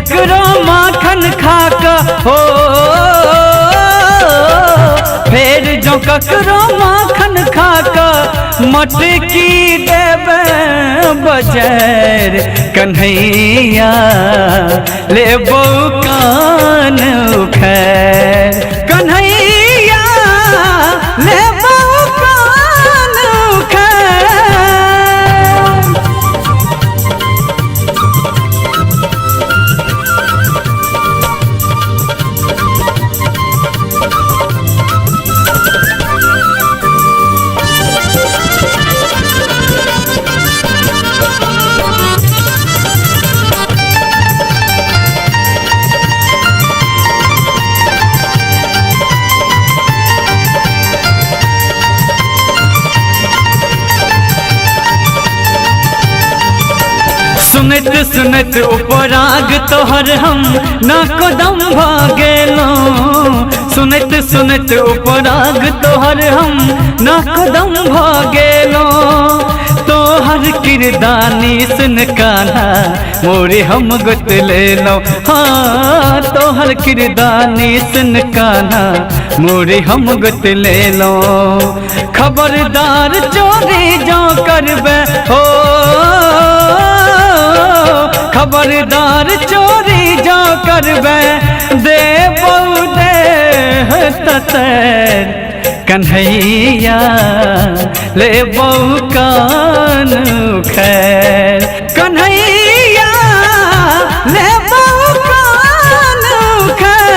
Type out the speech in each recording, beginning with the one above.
ककरो माखन खा कऽ हो, फेर जो ककरो माखन खा कऽ मटकी देबै बजर कन्हैया लेबौ कान उखैर, कन्हैया लेबौ कान उखैर। सुनैत सुनैत उपराग तोहर हम नाकदम भऽ गेलहुँ, सुनैत सुनैत उपराग तोहर हम नाकदम भऽ गेलहुँ। तोहर किरदानी सुन कान्हा मोरे हम गोत लेलहुँ, हाँ तोहर किरदानी सुन कान्हा मोरे हम गोत लेलहुँ। खबरदार चोरी जो करबै हो, खबरदार चोरी जो करबै देबौ देह ततैर कन्हैया लेबौ कान उखैर, कन्हैया लेबौ कान उखैर।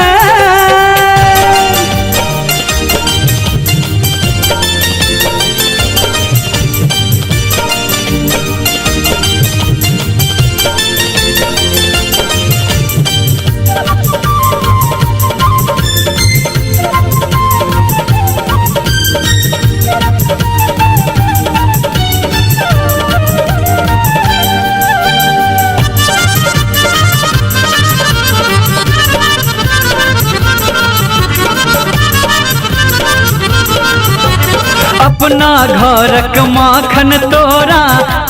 अपना घरक माखन तोरा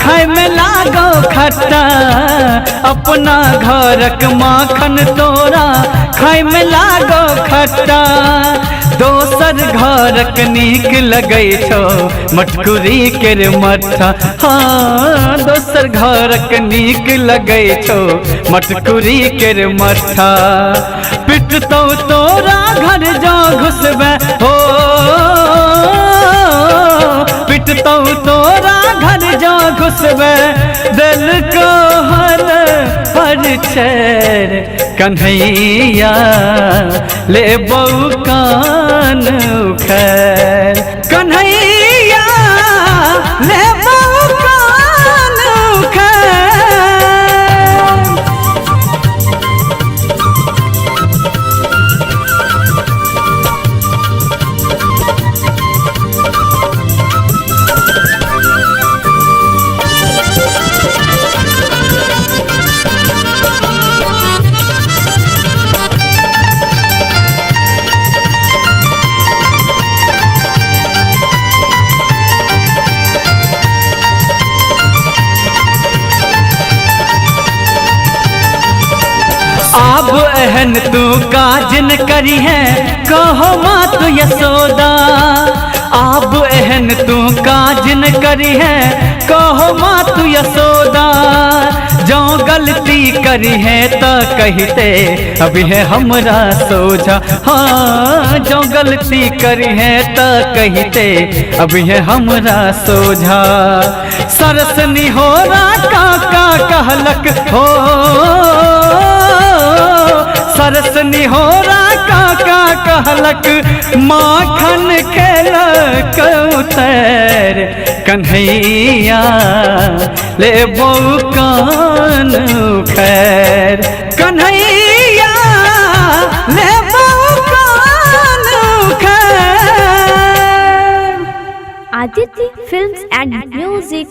खाय में लागो खट्टा, अपना घरक माखन तोरा खाय में लागो खट्टा। दोसर घरक नीक लगै छौ मटकुरी केर मट्ठा, हाँ दोसर घरक नीक लगै छौ मटकुरी केर मट्ठा। पिटतौ तोरा घर जो घुसबै हो, पिटतौ तोरा घर जो घुसबै दिल को हर पर छेर कन्हैया लेबौ कान उखैर, कन्हैया लेबौ कान उखैर। आब एहन तू काज न करी है कहो मात यशोदा, आब एहन तू काज न करी है कहो मात यशोदा। जो गलती करी है त कहते अभी है हमरा सोझा, हाँ जो गलती करी है त कहते अभी है हमरा सोझा। सरसनी हो काका कहलक हो, सरसनी हो काका कहलक माखन खेलक उतैर कन्हैया लेबौ कान उखैर, कन्हैया लेबौ कान उखैर। Aditya Films and Music,